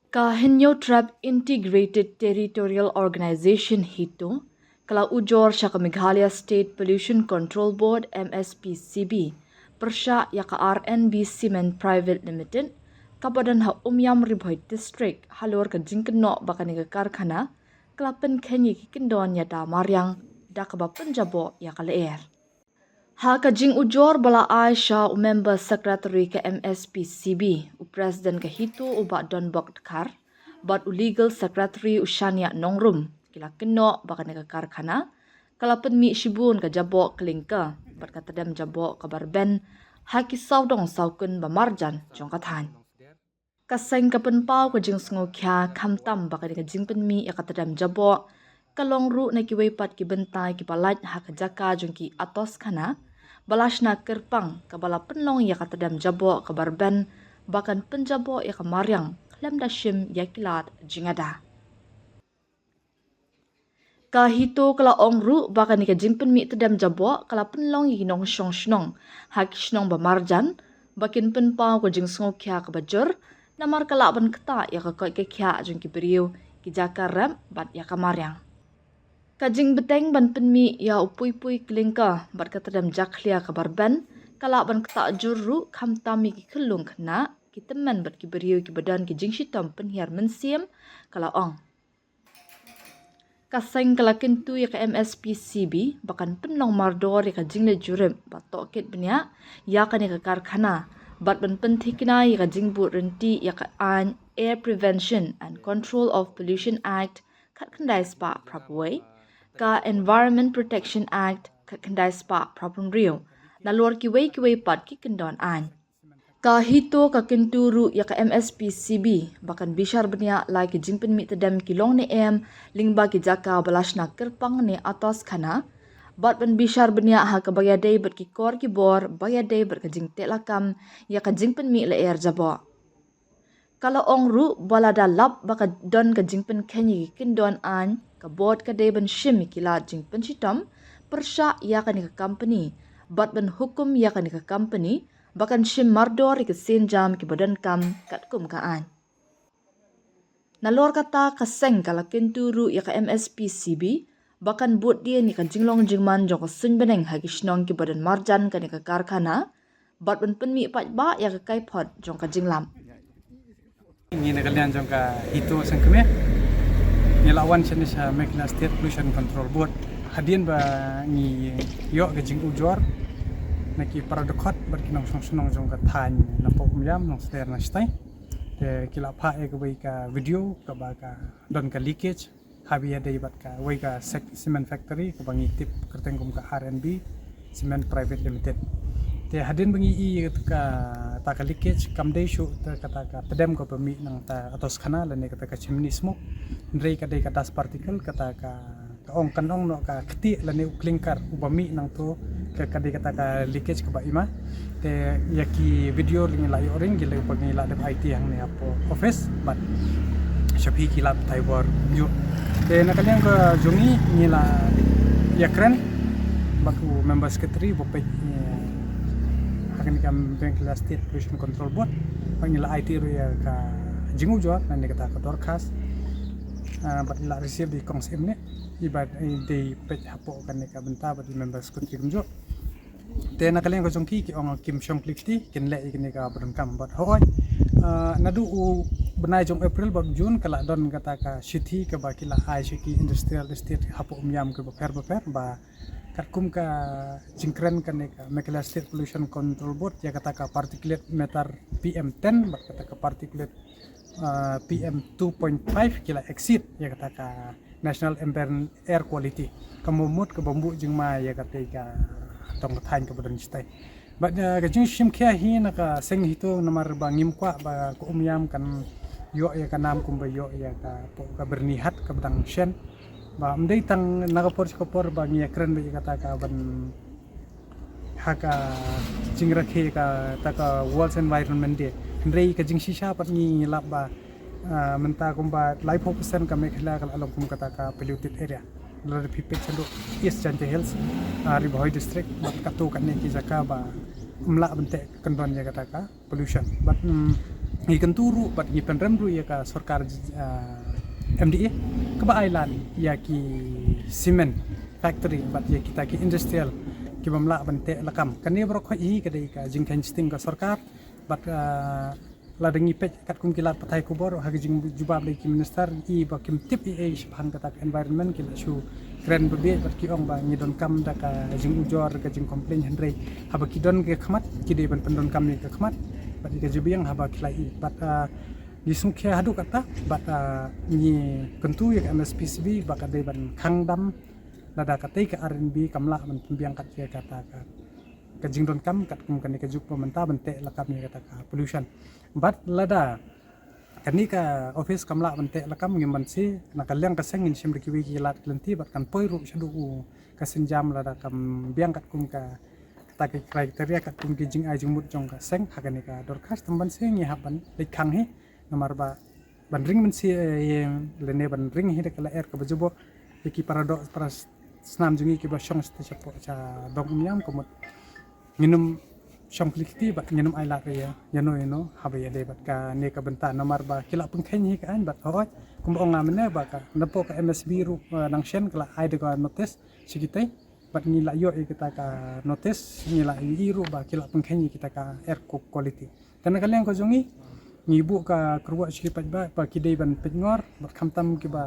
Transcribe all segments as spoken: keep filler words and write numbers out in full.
Ka Hynñiewtrep Integrated Territorial Organization HITO ka la ujor sha ka Meghalaya State Pollution Control Board, M S P C B, pyrshah ïa ka R N B Cement Private Limited kaba don ha Umiam, Ri Bhoi District, halor ka jingkynnoh ba kane ka karkhana ka la pynkheiñ ïa ki kyndon ïada mariang da kaba pynjaboh ïa ka lyer. Ha ka jingujor ba la ai sha u Member Secretary ka M S P C B, u President ka HITO u Bah Donbok Dkhar bad u Legal Secretary u Shaniah Nongrum, ki la kynnoh ba kane ka karkhana ka la pynmih shibun ka jaboh klinker bad ka tdem jaboh kaba rben ha ki sawdong sawkun ba marjan jong ka thaiñ. Ka seng ka pynpaw ka jingsngewkhia khamtam ba kane ka jingpynmih ïa ka tdem jaboh ka long ruh na kiwei pat ki bynta kiba lait ha ka jaka jong ki atoskhana ba la shna kyrpang, kaba la pynlong ïa ka tdem jaboh kaba rben ba kan pynjaboh ïa ka mariang khlem da shim ïa ki lad jingada. Ka HITO ka la ong ruh ba kane ka jingpynmih tdem jaboh ka la pynlong ïa ki nongshong shnong ha ki shnong ba marjan ba kin pynpaw ka jingsngewkhia kaba jur, namar ka lah ban ktah ïa ka koit ka khiah jong ki briew, ki jaka rep bad ïa ka mariang. Ka jingbteng ban pynmih ïa u puipui klinker bad ka tdem jakhlia kaba rben ka lah ban ktah jur ruh khamtam ïa ki khyllung khynnah, ki tymmen bad ki briew kiba don ki jingshitom pynhiar mynsiem, ka la ong. Ka seng ka la kyntu ïa ka M S P C B ba kan pynlong mardor ïa ka jingleit jurip ba tohkit bniah ïa kane ka karkhana bad ban pynthikna ïa ka jingbud ryntih ïa ka aiñ Air Prevention and Control of Pollution Act khatkhyndai spah phra phew wei, ka Environment Protection Act khatkhyndai spah phra phew hynriew, nalor kiwei kiwei pat ki kyndon aiñ. Ka HITO ka kyntu ruh ïa ka M S P C B ba kan bishar bniah la ki jingpynmih tdem ki long ne em lyngba ki jaka ba la shna kyrpang ne atoskhana, bad ban bishar bniah ha kaba ïadei bad ki kor ki bor ba ïadei bad ka jingteh lakam ïa ka jingpynmih lyer jaboh. Ka la ong ruh ba lada lap ba ka don ka jingpynkheiñ ïa ki kyndon aiñ, ka bor ka dei ban shim ïa ki lad jingpynshitom pyrshah ïa kane ka company bad ban hukum ïa kane ka company ba kan shim mardor ïa ki sienjam kiba donkam katkum ka aiñ. Nalor kata, ka seng ka la kyntu ruh ïa ka M S P C B ba kan bud dien ïa ka jinglong jingman jong ka suiñ bneng ha ki shnong kiba don marjan kane ka karkhana bad ban pynmih paidbah ïa ka kaiphod jong ka jinglap. Ngi na ka liang jong ka HITO seng kmie, ngi la wan shane sha Meghalaya State Pollution Control Board hadien ba ngi ïoh ka jingujor na ki para dkhot bad ki nongshong shnong jong ka thaiñ Nongpoh Umiam, Nongsder Nongshtai. Te ki la phah ïa kawei ka video kaba ka don ka leakage ha ba ïadei bad kawei ka sek-, cement factory kaba ngi tip kyrteng kum ka R N B Cement Private Limited. Te hadien ba ngi i kata ka leakage, kam dei shuh kata ka tdem kaba mih na kata ka atoskhana lane kata ka chimney smoke, hynrei ka dei ka dust particle, kata ka, ka ong, kan ong noh ka ktieh lane u klinker uba mih nangto, ka, ka dei kata ka leakage kaba i ma. Te ïa ki video ngi la ïoh ring, ki la, ngi la dep aiti hangne hapoh office, bad sha phi ki la batai bor kumjuh. Te na ka liang ka jong ngi, ngi la ïakren bad u member secretary ba peit, eh, ha kane ka Meghalaya State Pollution Control Board, bad ngi la aiti ruh ïa ka jingujor lane kata ka dorkhas, ah, bad ngi la receive da i kong Syiem ne, i bad i dei peit hapoh kane ka bynta bad i member secretary kumjuh. Te na ka liang ka jong ki, ki ong kim shong kli kti, kin leh ïa kine kiba donkam bad hooid. Ah, naduh u bnai jong April bad June ka la don kata ka shithi kaba ki la ai sha ki industrial estate hapoh Umiam kiba pher ba pher, ba katkum ka jingkren kane ka Meghalaya State Pollution Control Board ïa kata ka particulate matter P M ten bad kata ka particulate, ah, P M two point five ki la exceed ïa kata ka National Ambient Air Quality, ka mut kaba mbuh jingma ïa katei ka tong ka thaiñ kaba don shatai. Bad, eh, ka jingshim khia hi na ka seng HITO namar ba ngim kwah ba ka Umiam kan ïoh ïa ka nam kumba ïoh ïa ka, hapoh ka Byrnihat kaba dang shen. Ba ym dei tang na ka por sha ka por ba ngi ïakren beit ïa kata ka ban ha ka jingrakhe kata ka World Environment Day. Hynrei ka jingshisha pat ngi lap ba, ah, mynta kumba laiphew percent ka Meghalaya ka la long kum kata ka polluted area. Lada phi peit shaduh East Jaintia Hills, ah, Ri Bhoi District, bad katto katne ki jaka ba ym lah ban teh kyndon ïa kata ka pollution. Bad, mm, ngi kyntu ruh bad ngi pynrem ruh ïa ka sorkar, ah, M D A kaba ai lad ïa ki cement factory bad ïa kita ki industrial kibym lah ban teh lakam. Kane baroh khoit hi ka dei ka jingkheiñ sting ka sorkar bad, ah, lada ngi peit katkum ki lad pathai khubor ha ka jingjubab da ki minister, i ba kim tip ei ei shaphang kata ka environment, ki la shu kren ba bieit bad ki ong ba ngi donkam da ka jingujor, ka jingcomplain, hynrei haba ki don ka khmat ki dei ban pyndonkam ïa ka khmat bad ïa ka jabieng haba ki la ïohi. Bad, ah, ngi sngewkhia haduh katta bad, ah, ngi kyntu ïa ka M S P C B ba ka dei ban khang dam lada katei ka R and B kam lah ban pynbiang kat ïa kata ka, ka jingdonkam katkum kane ka juk ba mynta ban teh lakam ïa kata ka pollution. Bad lada kane ka office kam lah ban teh lakam, ngim banse, na ka liang ka seng ngin shim da kiwei ki lad ki lynti bad kan poi ruh shaduh u ka sienjam lada kam biang katkum ka, kata ka criteria, katkum ki jingai jingmut jong ka seng ha kane ka dorkhas. Te ngim banse, ngi hap ban leit khang hi namar ba ban ring mynsi, eh, lane ban ring hi da ka lyer kaba jubok ïa ki para doh para snam jong ngi kiba shong shatei shapoh sha dong Umïam, ka mut ngin ym shong khlieh kti bad ngin ym ai lad ïa, ïa no ïa no haba ïadei bad kane ka bynta namar ba ki la pynkheiñ hi ka aiñ bad hooid kumba ong nga mynne ba ka napoh ka M S B ruh, eh, nang shen ka la ai da ka notice sha kitei bad ngi la ïoh ïa kita ka notice, ngi la ïohi ruh ba ki la pynkheiñ ïa kita ka air quality. Te na ka liang ka jong ngi, ngi buh ka kyrwoh sha ki paidbah ba ki dei ban peit ngor bad khamtam kiba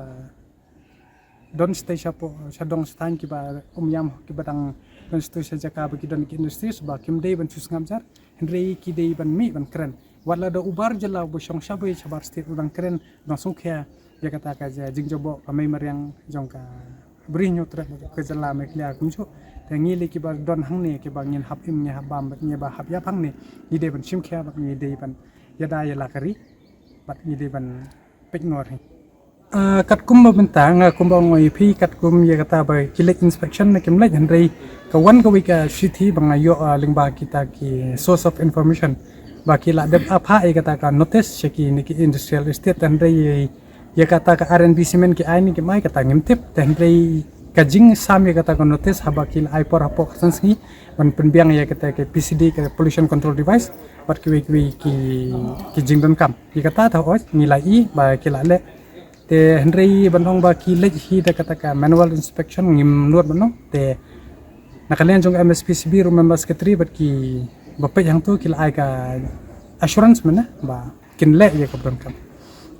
don shatei shapoh sha dong sha thaiñ kiba Umïam kiba dang don shatei sha jaka ba ki don ki industries ba kim dei ban shu sngap jar, hynrei ki dei ban mih ban kren. Wat lada u bar jylla uba shong shabai shabar state u dang kren, u dang sngewkhia ïa kata ka ja-, jingjubok ka mei mariang jong ka Bri Hynñiewtrep ka jylla Meghalaya kumjuh. Te ngi lei kiba don hangne kiba ngin hap im, ngi hap bam bad ngi ba hap ïap hangne, ngi dei ban shim khia bad ngi dei ban ïada ïa la ka ri bad ngi dei ban peit ngor hi. Ah, katkum ba mynta nga kumba ong ïa phi, katkum ïa kata ba ki leit inspection ne kim leit, hynrei ka wan kawei ka shithi ba nga ïoh, ah, lyngba kita ki source of information ba ki la dep ap ha ïa kata ka notice sha kine ki industrial estate, hynrei ïa kata ka R and B cement ki ai ne kim ai, kata ngim tip. Te hynrei ka jingsam ïa kata ka notice haba ki la ai por hapoh ka san sngi ban pynbiang ïa kata ka P C D, ka pollution control device, bad kiwei kiwei ki, ki jingdonkam. Ïa kata te hooid ngi la ïohi ba ki la leh. Te hynrei ban ong ba ki leit hi da kata ka manual inspection ngim nud ban ong. Te na ka liang jong M S P C B ruh, member secretary bad kiba peit hangto ki la ai ka assurance mynne ba kin leh ïa kaba donkam.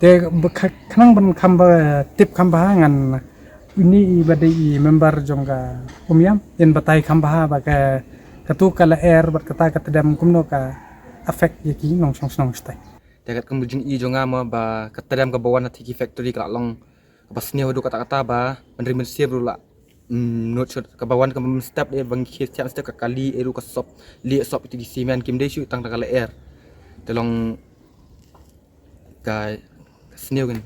Te ba kha-, khnang ban kham ba tip kham bha, ngan uni iba dei i member jong ka Umïam yn batai kham bha ba ka, kato ka lyer bad kata ka tdem kumno ka affect ïa ki nongshong shnong shatai. Te katkum ka jingi jong nga mo ba ka tdem kaba wan na ki factory ka la long kaba sniew haduh katta katta ba ban ring mynsiem ruh la, mm, nud shut, kaba wan kaba mynstep de, ba ngi khie step step ka kali, eh, ruh ka sop, lieh sop ïa ki cement, kim dei shuh tang da ka lyer. Te long ka, ka sniew kan.